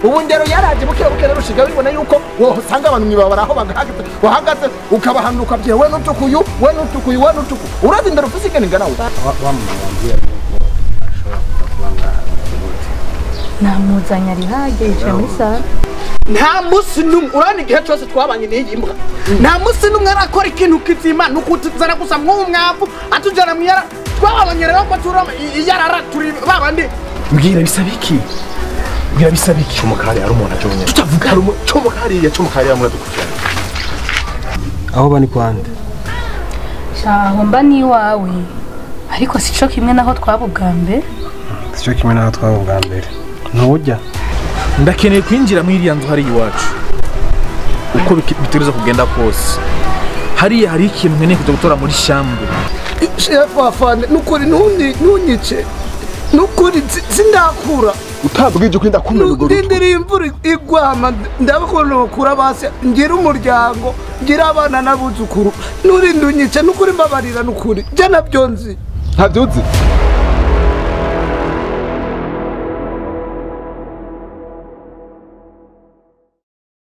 Ubu ndero yaraje buke buke rero ushiga bibona yuko wosanga abantu mwibabara aho bagahagaze wahagaze ukabahanuka bye we nutukuyu we nutukuyu we nutuku urazi ndero ufise ingene ingana we wamwambia yuko ashobora kuba ngaha namuzanye ari hage yicaye muri sare. Nta musi numwe urabona igihe cyose twabanye n'iyi mbwa nta musi numwe arakora ikintu kizima nukutuzana gusa mw'umwavu atujana mwiyara twababanye rero ko turama iyarara turi babandi. Mbwira bisaba iki? Mbwira bisaba iki? Chomokari ari umuntu aje unyene. Tutavuga Hari chomokari ya chomokari ya muradukurikirana. Aho bani kwande? Shaho mba ni iwawe ariko sico kimwe naho twaba ubwa mbere. Sico kimwe naho twaba ubwa mbere. Ntujya. Ndakeneye kwinjira muri iriya nzu hari iwacu. Uko bitegereza kugenda kose. Hariya hari ikintu nkeneye kuja gutora muri shambwe. Chef afande nukuri ntunyice nukuri sindakura utabwije uko ndakumena urwo rutwe. Ndindiriye imvura igwama ndabakunda bakura basi ngira umuryango ngira abana n'abuzukuru nurinde unyice nukuri mbabarira nukuri je nabyo nzi. Ntavyuzi.